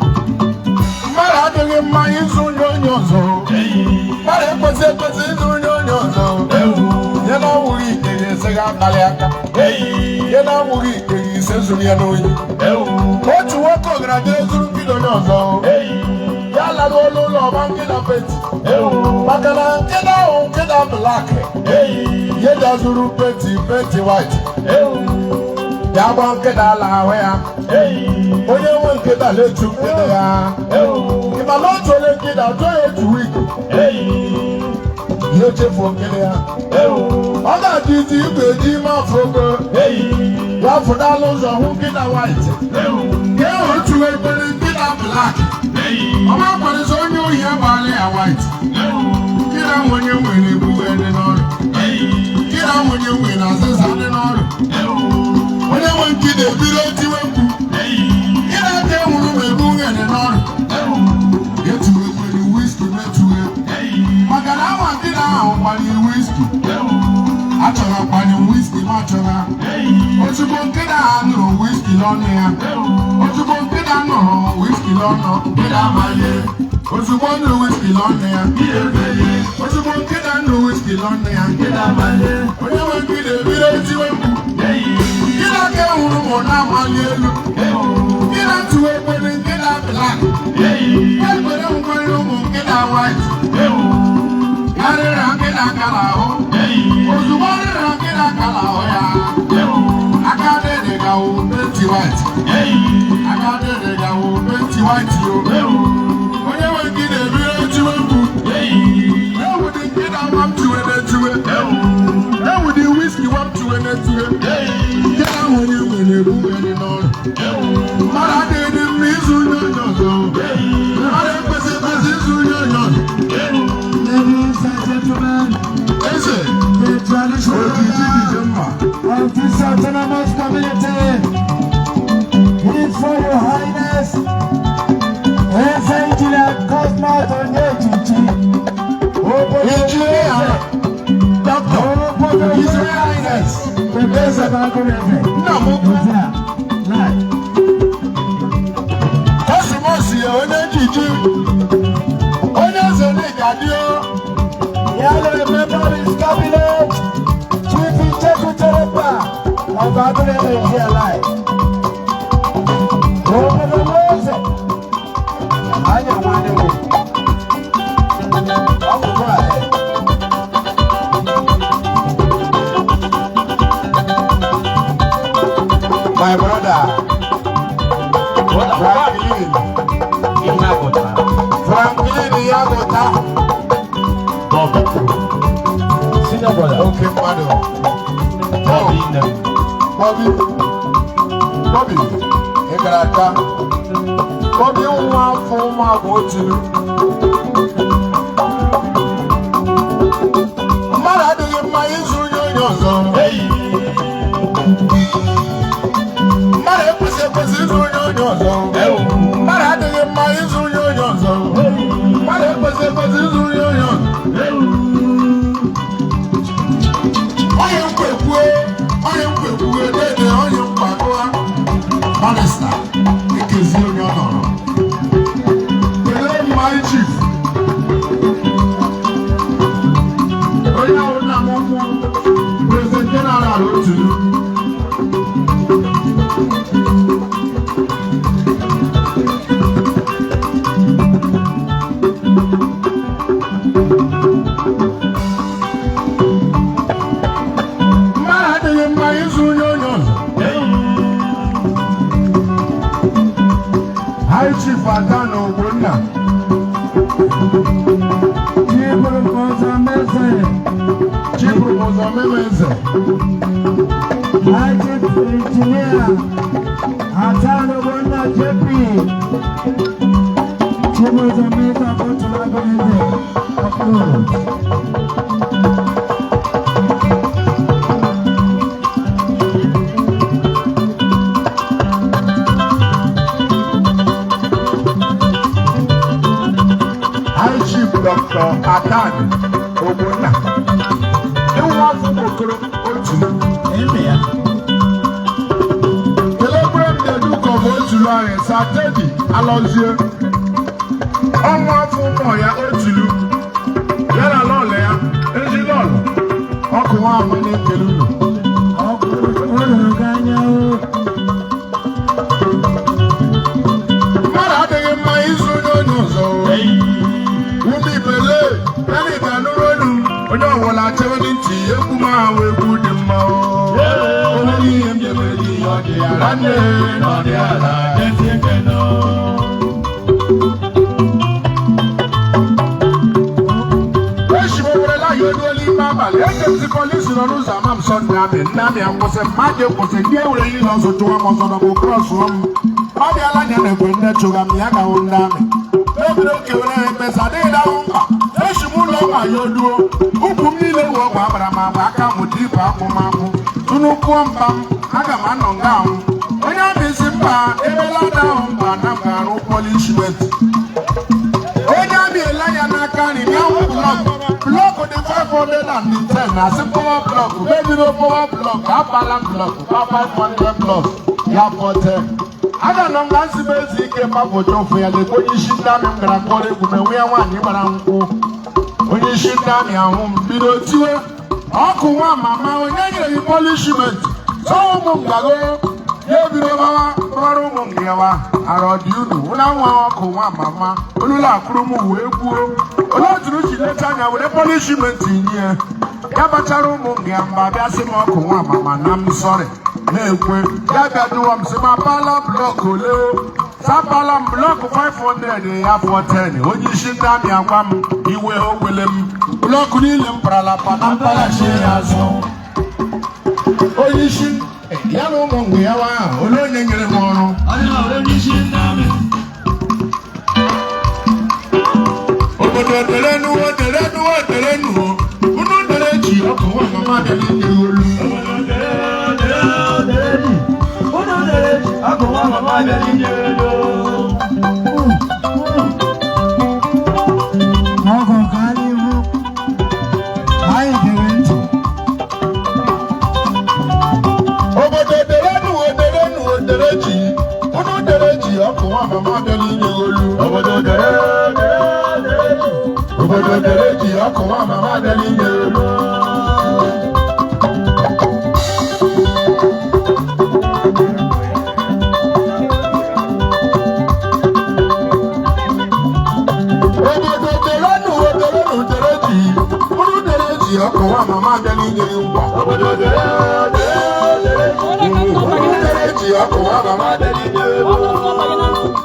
Mmadụ adịghị mma ịzụ onye onye ọzọ. Mmadụ ekwesị ekwesị ịzụ onye onye ọzọ. Ihe na-awụghị ike ga-ese gị akpali aka. Ihe na-awụghị ike ga-ese zuru ya n'oyi. Otu nwoke ọgaranya ezuru nkịta onye ọzọ. Ya laruo n'ụlọ ọba nkịta paint. Maka na nkịta ahụ nkịta black. Ihe ji zuru paint, paint white. Ya gba nkịta ala ahụ ya. Onye nwe nkịta na-echu nkịta ya. Ị ma na otu onye nkịta tụọ ya otu week. Ihe chefuo nkịta ya. Ọ ga-adị izi igwe eji ime afọ ogo. Ya fụdala ụzọ hụ nkịta white. Ka e otu ekpere nkịta black. Ọ ma kwarịsị onye ohi agbaala ya white. Nkịta nwe onye nwere ebu dị n'ọrụ. Nkịta nwe onye nwere azịza dị n'ọrụ. Onye nwe nkịta ebido tiwe mkpu. Nkịta ka enwuru ma ebu dị n'ọrụ. Etuwekwere whisky metuwe. Maka na ama nkịta ahụ gbanye whisky. Achọrọ gbanye whisky ma achọrọ. Ozugbo nkịta ha nụrụ whisky n'ọnụ ya. Ozugbo nkịta nụrụ whisky n'ọnụ, nkịta amaghị. Ozugbo ọ nụrụ whisky n'ọnụ ya. Ozugbo nkịta nụrụ whisky n'ọnụ ya. Onye nwe nkịta ebido tiwe mkpu. Nkịta ka enwuru ma ọ na-amali elu. Nkịta tuwe ekpere nkịta black. Ekpere nkwere ụmụ nkịta white. Ya rịra nkịta kara ahụ. Ozugbo ọ rịra nkịta kara ahụ ya. Aka dịrị gawo paint white. Aka dịrị gawo paint white yo. Onye nwe nkịta ebido tiwe mkpu. Ewu dị nkịta nwa m tiwe na-etiwe. Ewu dị whisky nwa m tiwe na-etiwe. Nkịta ahụ onye nwere ebu nwere n'ọrụ. Mmadụ adịghị dị mma ịzụ onye onye ọzọ. Mmadụ ekwesị ekwesị ịzụ onye onye ọzọ. Ladies and gentlemen, Eze, the traditional ojiji dije mma. of this autonomous community is for Your Highness, Eze Engineer Cosmas Onyechichi. Engineer, Doctor, His Royal Highness, Eze Nna m ukwu. Cosmos ya onye ejiji. Onye eze n'ịga dị o. Yalo member of his cabinet, Chief Executive of Agunebe is here live. Obodo Mose, anya nwanne m. Ọ bụ go ahead. My brother, Franklin, Franklin Yagota, Senior brother. Oke mmadụ. Bobby, Bobby, ị gara aka. Bobby nwa afọ ụmụagwụ otulu. Mmadụ adịghị mma ịzụ onye onye ọzọ. Mmadụ ekwesị ekwesị ịzụ onye onye ọzọ. Mmadụ adịghị mma ịzụ onye onye ọzọ. Mmadụ ekwesị ekwesị ịzụ onye onye ọzọ. Onye nkwekwue, onye nkwekwue, dede onye nkwagụa. Barrister, ekezi onye ọ nọrọ. Kelee my chief. Onye ahụ nna m ukwu, President General Otulu. Mmadụ adịghị mma ịzụ onye onye ọzọ. High Chief Adana Ogbonna. Chiburukozo Chiburukozo Memeze. High Chief Engineer Atan Ogbonna JP. Chiburukozo Meze Abotulaguneze. Approved. High Chief Dr. Atan Ogbonna. Ewu afọ okoro otu. Eme ya. Otulu anyị, Satedi Alọzie, ọnwa afọ ụmụ ya Otulu, ya na lọlọ ya, ezi lọlọ ọkụ nwa ama na-ekele unu. O doro gị anya o. Mmadụ adịghị mma ịzụ onye onye ọzọ. Ume ibele ya na ịbịa nụrụ olu onye ọbụla chewe ntị egwu m ahụ, egwu dị mma o. Onweghị ihe m ga-emere gị, ọ dị ala nne na ọ dị ala. Echi m werela ya oluola ime abalị eke m zikọla isi nọ n'ụzọ ama m sọ ndị amị, ndị amị akwụsị mmadụ, ekwụsị ndị ewere ihe ọzọ chụwa m ọzọ nọbụ krọsụọ m. Ọ bịala anya na ekwe ndị chụga m ya gawo ndị amị ebido kewere ha ekpesa adịghị dahụ mkpa. Echi m ụlọ ọgwụ ya oluo ukwu m niile wụ ọgwụ agbara m agba aka m dị ibe akwụ m akwụ tụnụ kụọ mba m aga m anọ nga ahụ. Onye amị si mba ebela ada ahụ mba na m ga-arụ punishment. Onye amị ele anya n'aka nri bịa hụ block, block dị 510 na asị power block mebiri power block abala m block ba 500 plus ya 410 aga nọ m na nsị m ezu ike mgbagwoju ofu ya lekwa onye isi ndị amị m gara kpọrọ egwu m enwe ya nwaanyị gbara nkwụ. Onye isi ndị amị ahụ m bido tiwe ọkụ nwa mama, onye nyere gị punishment sọ ụmụ m gago ya ebido gbawa gbara ụmụ m gawa arọ dị unu ụna nwa ọkụ nwa mama olulu akụrụ m wee kwuo olee oturu si leta anya were punishment nye ya bachara ụmụ m ya mba bịa sị m ọkụ nwa mama na m sọrị na-ekwe ya bịa jụwa m sị m apala block ole sapala m block 500 ya 410. Onye isi ndị amị agwa m iwe o wele m block niile m parala pa na mpaghachi ya azụ. Onye isi ya na ụmụ mgbe ya nwa ahụ ole onye nyere m ọrụ. Obodo derenuwo, derenuwo, derenuwo, unu dere ji ọkụ nwa mama bịara inye olu. Obodo dere ji, unu dere ji, ọkụ nwa mama bịara inye olu. Ọgụ gaa n'ihu. Anyị gere ntị. Obodo derenuwo, derenuwo, dere ji, unu dere ji ọkụ nwa mama bịara inye olu. Obodo dere dere dere ji. Obodo dere ji ọkụ nwa mama bịara inye olu. Obodo derenuwo, derenu, dere ji, unu dere ji ọkụ nwa mama bịara inye gị nkwa. Obodo dere dere dere ji. Unu dere ji ọkụ nwa mama bịara inye olu.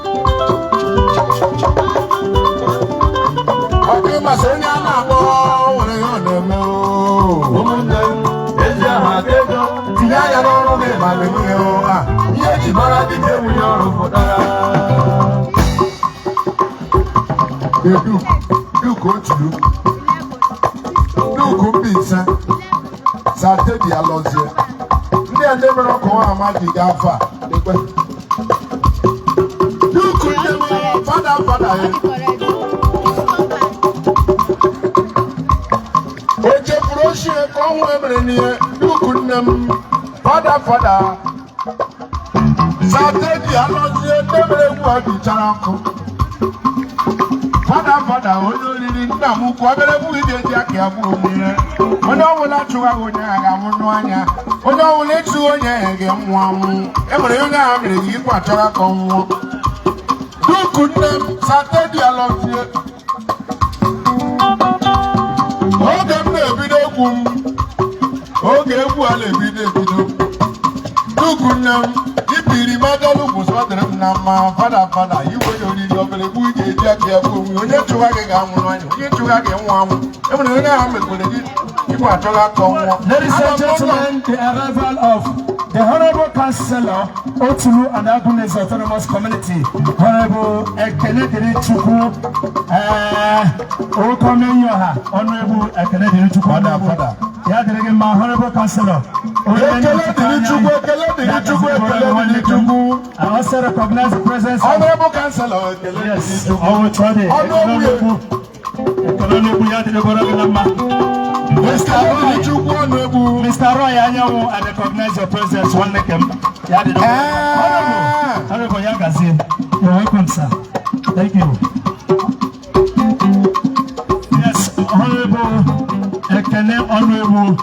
Ọkụ ịmasị onye a na-akpọ nwere ihe ọ na-eme oo. Ụmụnne m, ezi aha ka ego. Tinye anya n'ọrụ gị ma menwe ụra. Ihe eji mara dike nwunye ọrụ pụtara. Duke, Duke Otulu, Duke Mbaise, Satedi Alọzie, ndị a ndị mere ọkụ nwa ama ji gaa afọ a lekwe. Duke ndị mere fada fada ya. O chefuru ochie ka ọnwụ emere n'ihe. Duke nne m, fada fada. Satedi Alọzie, ndị mere egwu a jichara ọkụ. Fada fada, onye oriri nna m ukwu obere egwu ị ga-eji aka ya gbuo onwe ya. Onye ọbụla chụghaghị onye ahụ ga-anwụ anya. Onye ọbụla ịchụghị onye ahụ ga-anwụ anwụ. E nwere onye ahụ mere gị ikwu achọrọ ka ọ nwụọ. Duku nne m, Satedi Alọzie. Oge m na-ebido egwu m, oge egwu a na-ebido ebido. Duku nne m, ibiri majalugwu sọdịrị m na mma. Fada fada, igwe ya oriri obere egwu ị ga-eji aka ya gbuo onwe. Onye chụgha gị ga-anwụ n'anya. Onye chụgha gị nwụ anwụ. E nwere onye ahụ mekwere gị igwe achọghị aka ọ nwụọ. Ladies and gentlemen, the arrival of the Honorable Councillor, Otulu and Aguleze Autonomous Community, Honorable Ekene Chukwu, Okomenyoha, Honorable Ekene Chukwu. Father, Father. Ya dịrị gị mma, Honorable Councillor. Ekele dịrị Chukwu, ekele dịrị Chukwu, ekele dịrị Chukwu. I also recognize the presence of Honorable Councillor, ekele dịrị Yes, Chukwu. ọwụ chọdị. Ọnụ egwu. Ekele n'egwu ya dịrị gị na mma. Ekele dịrị Chukwu, ọnụ egwu. Mr. Roy Anyanwụ, I recognize your presence. Nwanne kem. Ya dịrị. Ee. Honorable Biko, ya gazie. You're welcome, sir. Thank you. Yes, Honorable Ekene Honorable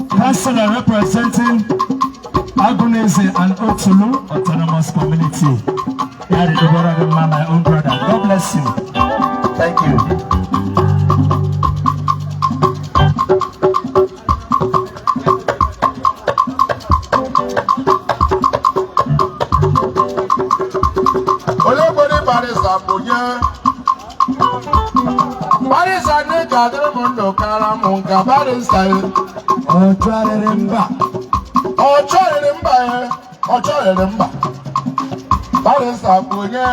Councillor representing Aguneze and Otulu Autonomous Community. Yeah, the brother, my own brother. God bless you. Thank you. Olegbere barrister bụ nye barrister ndị ga-adịrị m ndụ kara m nka barrister. Ọchọrịrị mba. Ọ chọrịrị mba ya, ọ chọrịrị mba. Barrister bụ onye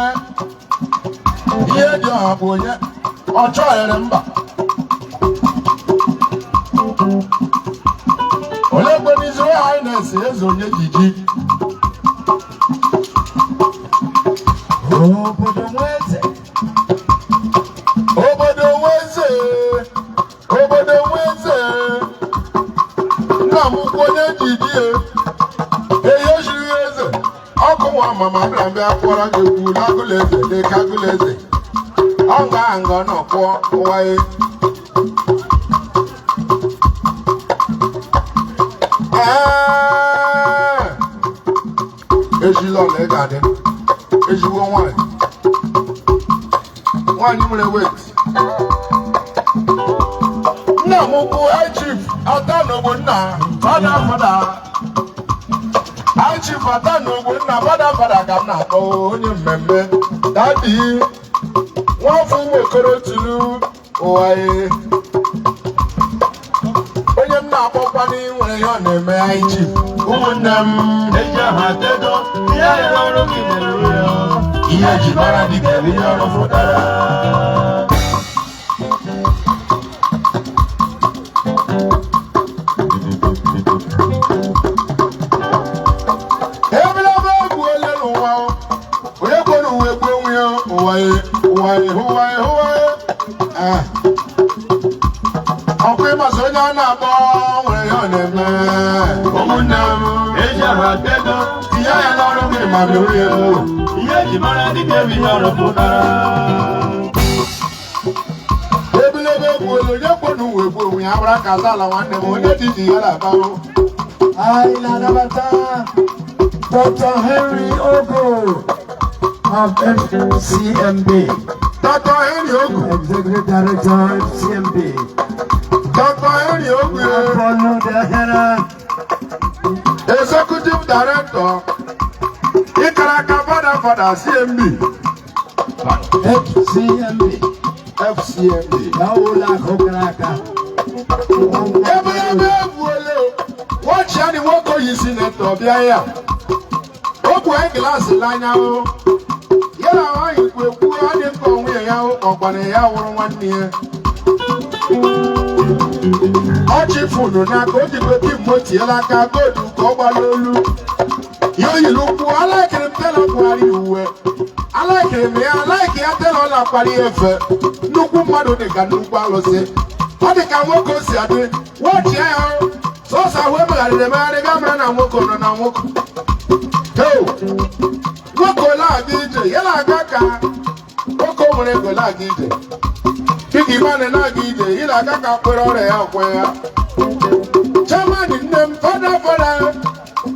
ihe dị ọha bụ onye ọ chọrịrị mba. Olegbere His Royal Highness Eze onye jiji. Obodo nweze. Obodo nweze, obodo nweze. Nna m ukwu onye jiji eyi ojiri eze ọkụ nwa mama bịa bịa kpọrọ gị egwu n'agụla eze n'eke agụla eze ọ nga nga nọ kpụọ waye. Ee, ejila ọla ị ga-adị ezigbo nwanyị, nwanyị nwere wet. Nna m ukwu, High Chief Ata n'Ogbonna, fada fada, High Chief Ata n'Ogbonna, fada fada ka m na-akpọ onye mmemme. Daddy nwafọ ụmụ okoro tulu ụwa ye, onye m na-akpọkwa nwere ihe ọ na-eme. High Chief, ụmụnne m. Eji aha tedo ihe ọrụ gị mere ya. Ihe eji mara dịka ihe ọrụ fụtara. Ebelebe egbuole n'ụwa, onye kwere uwe gbuo onwe ya. Ụwa ye, ụwa ye, ụwa ye, ụwa ye. Ah. Ọkwa ịmasị onye a na-akpọ nwere ihe ọ na-eme, ụmụnne m. Eji aha tedo tinye ya n'ọrụ gị ma merie egwu. Ihe eji mara dịka ihe ọrụ fụtara. Ebelebe egbuole, onye kwere uwe gbuo onwe ya. Abụra ka aza ala nwanne m onye dị ji ya na-agbanwe. Anyị na-anabata Dr. Henry Ogo of FCMB, Dr. Henry Ogu. Executive Director, FCMB. Dr. Henry Ogu. Apollo Dahera. Executive Director, Ikaraka Fada Fada CMB. FCMB. FCMB. Na ụlọ akụ gara aga. Ebelebe egbuole wọchị ya ni nwoke oyi senator bịa ya okwu anyị glass n'anya o ya na nwaanyị kwu ekwu adị ka nwunye ya ọkwana ya wụrụ nwanne ya. Ọchị funu n'aka o jikwa kim tiela aka godu ka ọ gbara olu ya o yiri ụkwụ. Alaikiri m tailor kwugharị uwe, alaikiri m ya, alaiki ya. Tailor na-akwari ya efe nnukwu mmadụ dị ka nnukwu alụsị ọ dị ka nwoke o si adị. Wọchị ya sọsọ ahụ emegharịrị emegharị ga mara na nwoke nọ na nwoke. Heo, nwoke ole aga ije ya na-aga ka nwoke o nwere ego na-aga ije dịka imane na-aga ije ị na-aga ka kwere ọrịa ya kwe ya. Chairman nne m, fada fada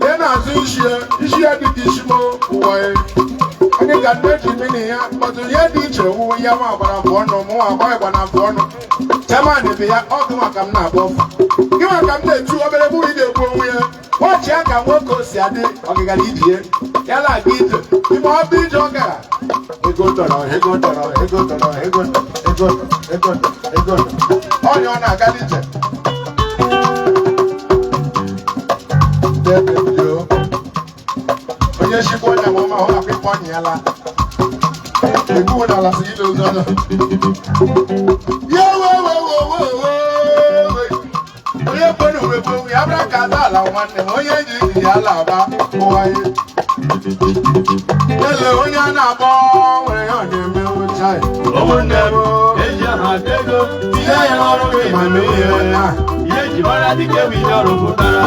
ya na-azụ isi ya, isi ya dịka isi m ụwa ya onye ka nne ji mini ya kpọtụ ihe dị iche wụ ya nwa gbara afụ ọnụ mụ nwa agba ịgba na afụ ọnụ. Chairman bụ ya ọ gị maka m na-agba ọfụ gị maka m na-etu obere mụ ị ga-ekwu onwe ya. Wọchị ya ka nwoke o si adị ọgịgara ijie ya na-aga ije ime ọbụ ije ọ gara ego tọrọ ego tọrọ ego tọrọ ego ego ego ego ọnya ọ na-aga n'ije. Dede bio. Onye shikwa ọnya ma ọma hụ akpịkpọ ọnya ya la egbuwo n'ala si ile ozu ọzọ ya wewewewewe. Onye kwere uwe bụ ya bụrụ ka ada ala nwanne m onye ji iji ya ala aba ụwa ya ele onye a na-akpọ nwere ya ọ na-eme ụcha ya. Ụmụnne m, eji aha ego tinye ya n'ọrụ gị ma mee ihe. Ihe eji mara dike bụ ihe ọrụ pụtara.